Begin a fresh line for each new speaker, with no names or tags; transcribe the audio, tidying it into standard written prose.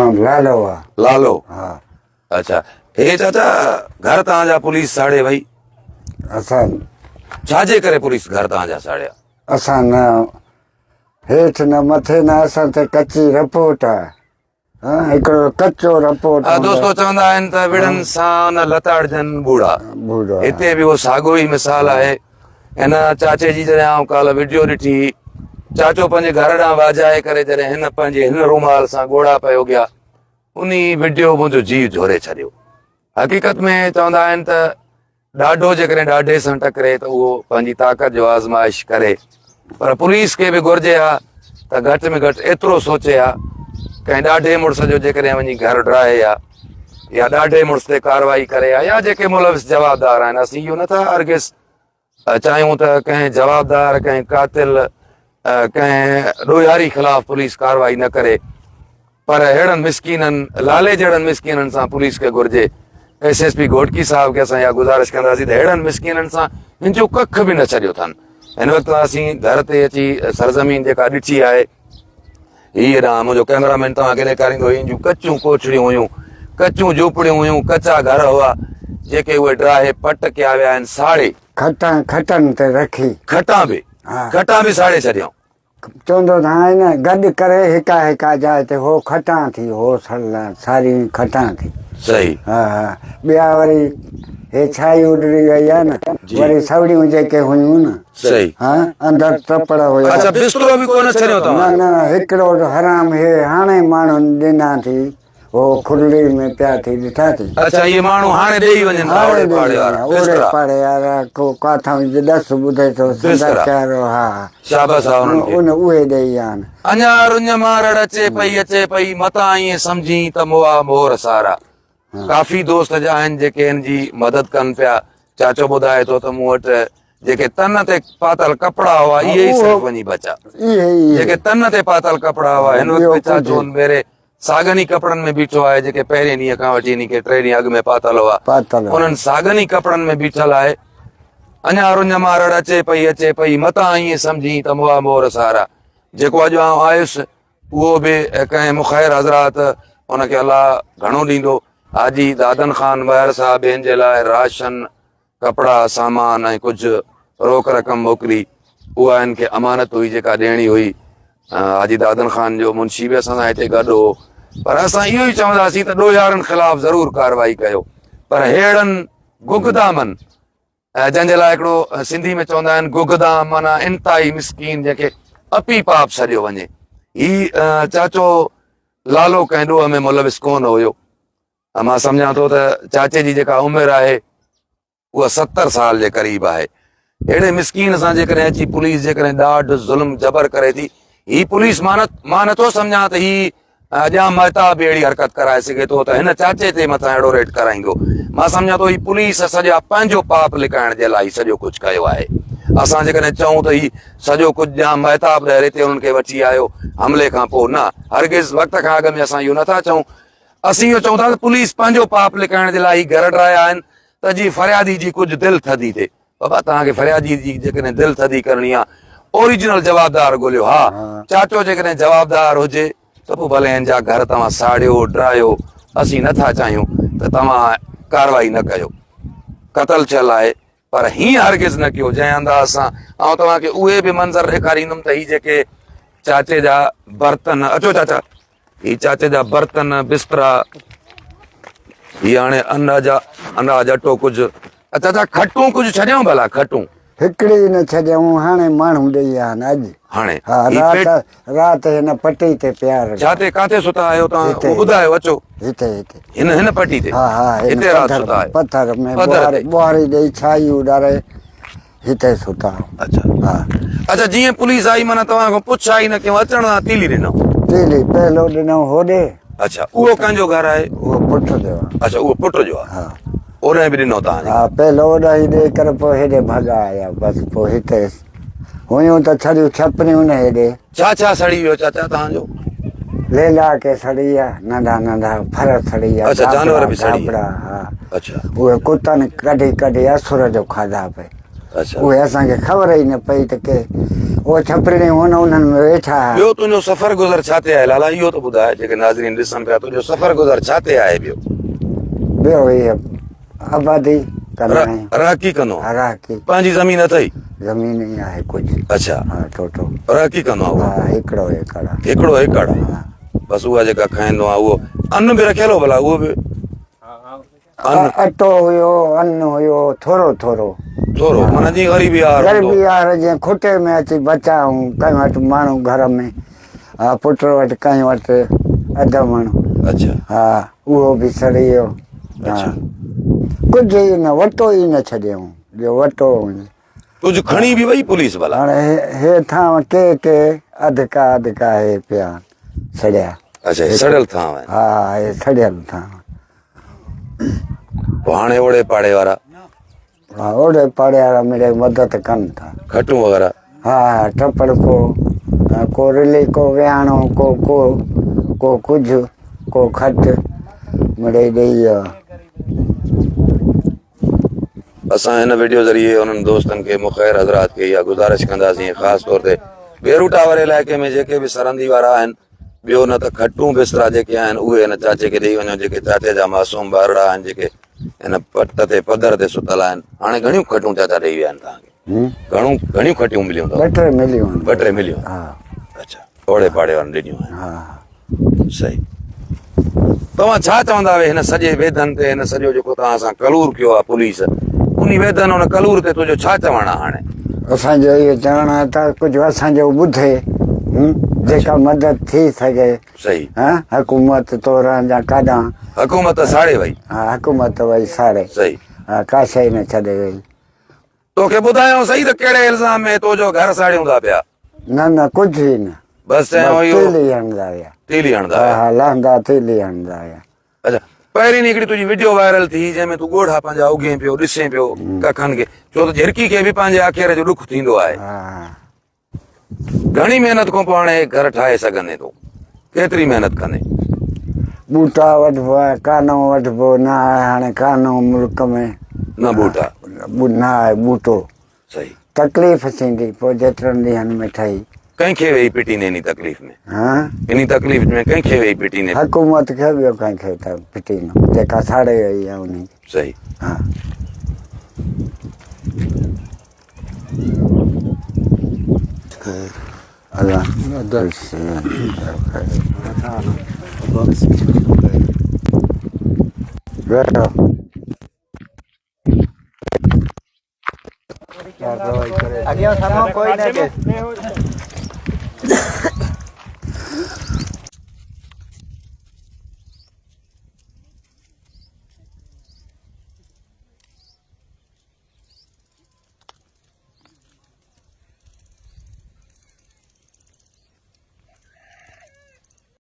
نام لالو آ.
لالو؟
ها.
اڇا هي چاچا گهر توهان جا پوليس ساڙي وئي؟
اسان
ڇا جي ڪري پوليس گهر توهان جا ساڙيا؟
اسان نه هيٺ نه مٿي نه اسان تي ڪچي رپورٽ آ. ها هڪڙو ڪچو رپورٽ.
دوستو چوندا آهن ته وڙهن سان نه لتاڙجن ٻوڙا. هتي به اهو ساڳو ئي مثال آهي. هن چاچي جي جڏهن آئون ڪالهه وڊيو ڏٺي چاچو پنهنجي گهر ڏانهن واجهائي ڪري جڏهن هن پنهنجي هن رومال سان ڳوڙها پيو ڳيا انهي وڊيو منهنجو جيء جهوري ڇڏيو. حقيقت ۾ چوندا آهن ته ڏاڍو جيڪڏهن ڏاڍي سان ٽڪري ته اهو پنهنجي طاقت جو آزمائش ڪري پر پوليس کي به گهرجي ها ته گهٽ ۾ گهٽ ايترو سوچي ها ڪنهن ڏاڍي مڙس جو جيڪڏهن وڃي گهر ڊاهي ها يا ڏاڍي مڙس تي ڪارروائي ڪري ها يا جيڪي ملوث جوابدار آهن اسين اهو نٿا هرگز چاهيون ته ڪنهن جوابدار ڪنهن قاتل ڪنهن ڏوهاري خلاف پوليس ڪارروائي نه ڪري پر اهڙن مسڪينن لالي جهڙن مسڪينن سان پوليس کي گهرجي ايس ايس پي گهوٽڪي صاحب کي اسان اها گذارش ڪنداسين ته اهڙن مسڪينن سان هن جو ڪک به نه ڇڏيو اٿن هن وقت اسين گهر تي اچي سرزمين جيڪا ڏٺي آهي هي هيڏانهن منهنجو ڪئميرا مين توهان کي ڏيکاريندو هي جون ڪچيون ڪوٺڙيون هيون ڪچيون جهوپڙيون هيون ڪچا گهر هئا جيڪي اهي ڊاهي پٽ ڪيا ويا آهن ساڙي
کٽان کٽن تي رکي.
کٽان به کٽان به ساڙي ڇڏيائون.
چوندو ته هائين نه گڏ ڪري هڪا هڪا جاء تي هو کٽان ٿي هو سڙلا ساري کٽان ٿي.
صحيح.
ها ها ٻيا وري هي ڇائي اڏري وئي آ نه وري سوڙيون جيڪي هيون نه.
صحيح.
ها اندر ٽپڙ هيا.
اڇا بسترو به ڪونه ڇڏيو توهان.
نه نه هڪڙو حرام هي هاڻي ماڻهن ڏنا ٿي. هو کلڙي ۾ پيا ٿي ڏٺا ٿي.
اڇا اهي ماڻهو هاڻي ڏيئي وڃن ٿا اوڙي پاڙي وارا
اوڙي پاڙي وارا ڪو ڪاٿان ڏس ٻڌي ٿو سندر چارو ها
شابس آ انهن کي
ان اهي ڏيئي ويا آهن.
اڃا رڃ مان رڙ اچي پئي اچي پئي متان ائين سمجهين ته مئا مور سارا. ڪافي دوست جا آهن جيڪي هن جي مدد ڪن پيا. چاچو ٻڌائي ٿو ته مون وٽ جيڪي تن تي پاتل ڪپڙا هئا اهي ئي صرف وڃي بچا. جيڪي تن تي پاتل ڪپڙا هئا هن وقت به چاچو ان ڀيري ساڳن ئي ڪپڙن ۾ بيٺو آهي جيڪي پهرين ڏينهن کان وٺي هن کي ٽي ڏينهن اڳ ۾ پاتل هئا انهن ساڳن ئي ڪپڙن ۾ بيٺل آهي اڃا رڃ مان رڙ اچي پئي اچي پئي متان ائين سمجهين ته مئا مور سارا جيڪو اڄ آئون آيس اهو به ڪنهن مخير حضرات ان کي الله گهڻو ڏيندو حاجي دادن خان مهر صاحب هن جي لاء راشن ڪپڙا، سامان ۽ ڪجهه روڪ رقم موڪلي. اها هن کي امانت هئي جيڪا ڏيڻي هئي. حاجي دادن خان جو منشي به اسان سان هتي گڏ هو. پر اسان اهو ئي چونداسين ته ڏوهيارن خلاف ضرور ڪارروائي ڪيو پر ههڙن گگدامن جنهن جي لاء هڪڙو سنڌي ۾ چوندا آهن گگدام معنيٰ انتهائي مسڪين جنهن کي اپي پاپ سڏيو وڃي. هي چاچو لالو ڪنهن ڏوهه ۾ ملوث ڪونه هيو. مان سمجهان ٿو ته چاچي جي جيڪا عمر آهي اها 70 سال جي قريب آهي. اهڙي مسڪين سان جيڪڏهن اچي پوليس جيڪڏهن ڏاڍ ظلم جبر ڪري ٿي هي پوليس مان مان نٿو سمجهان ته هي ڄام مهتاب به اهڙي حرڪت ڪرائي سگهي ٿو ته هن چاچي تي مٿان اهڙو ريٽ ڪرائيندو. مان سمجهان ٿو هي پوليس سڄا پنهنجو پاپ لڪائڻ جي لاء هي سڄو ڪجهه ڪيو آهي. اسان جيڪڏهن چئون ته هي سڄو ڪجهه ڄام مهتاب ڏهري تي انهن کي وٺي آيو حملي کان پوء نه هرگز وقت کان اڳ ۾ اسان اهو نٿا چئون اسين اهو چئون ٿا ته پوليس پنهنجو پاپ لڪائڻ جي لاء هي گهر ڊاهيا آهن ته جيئن فريادي جي ڪجهه دل ٿڌي ٿئي. بابا توهان کي فريادي جي جيڪڏهن دل ٿڌي ڪرڻي آ اوريجنل جوابدار ڳوليو. ها چاچو جيڪڏهن جوابدار هجي ته پوء ڀلي هن جا گهر توهان ساڙيو ڊاهيو اسين نه ٿا چاهيون ته توهان ڪارروائي نه ڪيو. قتل ٿيل آهي پر هيئن هرگز نه ڪيو جنهن انداز سان آئون توهان کي اهي به منظر ڏيکاريندم ته هي جيڪي چاچي جا برتن اچو چاچا هي چاچي جا برتن بسترا هي هاڻي اناج اناج اٽو ڪجهه اچا چاچا کٽون ڪجهه ڇڏيائون ڀلا کٽون
هڪڙي نه ڇڏيائون هاڻي ماڻهو ڏئي ويا آهن اڄ
هاڻي
ها رات رات هن پٽي تي پيا رهيا.
ڇا تي ڪاٿي ستا آهيو توهان اهو ٻڌايو اچو.
هتي هتي.
هن هن پٽي تي.
ها ها
هتي رات ستا آهيو.
پٿر ۾ ٻوهاري ٻوهاري ڏئي ڇائي اڏاري هتي ستا.
اڇا ها اڇا جيئن پوليس آئي معنيٰ توهان کان پڇا ئي نه ڪيون اچڻ سان تيلي ڏنو.
تيلي پهلو ڏنو هوڏي.
اڇا اهو ڪنهن جو گهر آهي؟
اهو پٽ جو آهي.
اڇا اهو پٽ جو آهي.
ها.
اوڏانهن به ڏنو توهان.
ها پهلو اوڏانهن ڏئي ڪري پوء هيڏي ڀڳا آيا بس پوء هتي هيون ته ڇڙيون ڇپريون نه هيڏي.
ڇا ڇا سڙي ويو چاچا توهان جو؟
ليلا ڪي سڙي ويا، ننڍا ننڍا ڦر سڙي ويا.
اڇا جانور به سڙي ويا.
ها.
اڇا.
اهي ڪتن ڪڍي ڪڍي اسر جو کاڌا پئي. اهي اسان کي خبر ئي نه پئي ته ڪي اهي ڇپرڙيون هن انهن ۾ ويٺا ها.
ٻيو تنهنجو سفر گذر ڇا تي آهي لالا اهو ته ٻڌاء جيڪي ناظرين ڏسن پيا تنهنجو سفر گذر ڇا تي آهي ٻيو؟
ٻيو هي آبادي ڪندا آهيون.
رهڪي ڪندو آهين؟
رهڪي.
پنهنجي زمين اٿئي؟
زمين ئي آهي ڪجهه.
اڇا.
ها ٽوٽو.
رهڪي ڪندو آهين؟
ها هڪڙو ايڪڙ آهي.
هڪڙو ايڪڙ آهي.
ها.
بس اها جيڪا کائيندو آهين اهو ان به رکيل هو ڀلا اهو به؟
اٽو هيو، ان هيو، ٿورو ٿورو.
ٿورو معنيٰ جيئن غريبي آهر هوندو.
غريبي آهر جيئن کٽي ۾ اچي بچا آهون، ڪنهن وٽ ماڻهو گهر ۾، ها پٽ وٽ ڪنهن وٽ اڌ مڻ.
اڇا.
ها اهو به سڙي ويو.
اڇا.
ڪجهه ئي نه، وٽو ئي نه ڇڏيائون، جو وٽو.
ڪجهه کڻي به وئي پوليس ڀلا.
هاڻي هي ٿانو ڪي ڪي اڌ ڪا اڌ ڪا هي پيا سڙيا.
اڇا هي سڙيل ٿانو آهن.
ها هي سڙيل ٿانو.
پوء هاڻي اوڙي پاڙي وارا.
ها اوڙي پاڙي وارا مڙئي مدد ڪن ٿا.
کٽون وغيره.
ها ها ٽپڙ ڪو ڪو رلي ڪو ويهاڻو ڪو ڪو ڪو ڪجهه ڪو کٽ مڙئي ڏئي ويا.
اسان هن وڊيو ذريعي انهن دوستن کي مخير حضرات کي اها گذارش ڪنداسين خاص طور تي بيروٽا واري علائقي ۾ جيڪي به سرندي وارا آهن ٻيو نه ته کٽون بسترا جيڪي آهن اهي هن چاچي کي ڏيئي وڃو جيڪي چاچي جا معصوم ٻارڙا آهن جيڪي هن پٽ تي پڌر تي ستل آهن هاڻي گهڻيون کٽون چاچا ڏيئي ويا آهن توهان کي گهڻو گهڻيون کٽيون مليون اٿو
ٻه ٽي مليون
ٻه ٽي مليون
ها
اچھا اوڙي پاڙي وارن ڏنيون آهن
ها
صحيح توهان ڇا چوندا آهيو هن سڄي ويڌن تي هن سڄو جيڪو توهان سان ڪلور ڪيو آهي پوليس انهي ويڌن ان ڪلور تي تنهنجو ڇا چوڻ آهي هاڻي؟
اسان جو اهو چوڻ آهي ته ڪجهه اسان جو ٻڌي جيڪا مدد ٿي سگهي
صحيح
ها حڪومت طوران جا ڪاڏان
حڪومت ساڙي وئي
ها حڪومت وئي ساڙي
صحيح
ها ڪا شيء نه ڇڏي وئي
توکي ٻڌايائون صحيح ته ڪهڙي الزام ۾ تو جو گهر ساڙيون ٿا پيا؟
نه نه ڪجهه ئي نه.
بس چيائون اهو
تيلي هڻندا ويا.
تيلي هڻندا ويا.
ها لهندا تيلي هڻندا ويا.
اڇا پهرين هڪڙي تنهنجي وڊيو وائرل ٿي جنهن ۾ تون ڳوڙها پنهنجا اگهين پيو ڏسين پيو ڪکن کي ڇو ته جهرڪي کي به پنهنجي آکيري جو ڏک ٿيندو آهي.
ها.
گهڻي محنت کان پوء هاڻي گهر ٺاهي سگهندين تون؟ ڪيتري محنت ڪندين؟
ٻوٽا وڍبو آهي، ڪانو وڍبو نه آهي، هاڻي ڪانو ملڪ ۾
نه ٻوٽا
نه آهي ٻوٽو.
صحيح.
تڪليف ٿيندي پوء جيترن ڏينهن ۾ ٺهي.
ڪنهن کي ويهي پٽيندين انهي تڪليف ۾؟
ها؟
انهي تڪليف ۾ ڪنهن کي ويهي پٽيندين؟
حڪومت کي ٻيو ڪنهن کي ته پٽيندم جيڪا ساڙي وئي آهي انهي کي.
صحيح.
ها.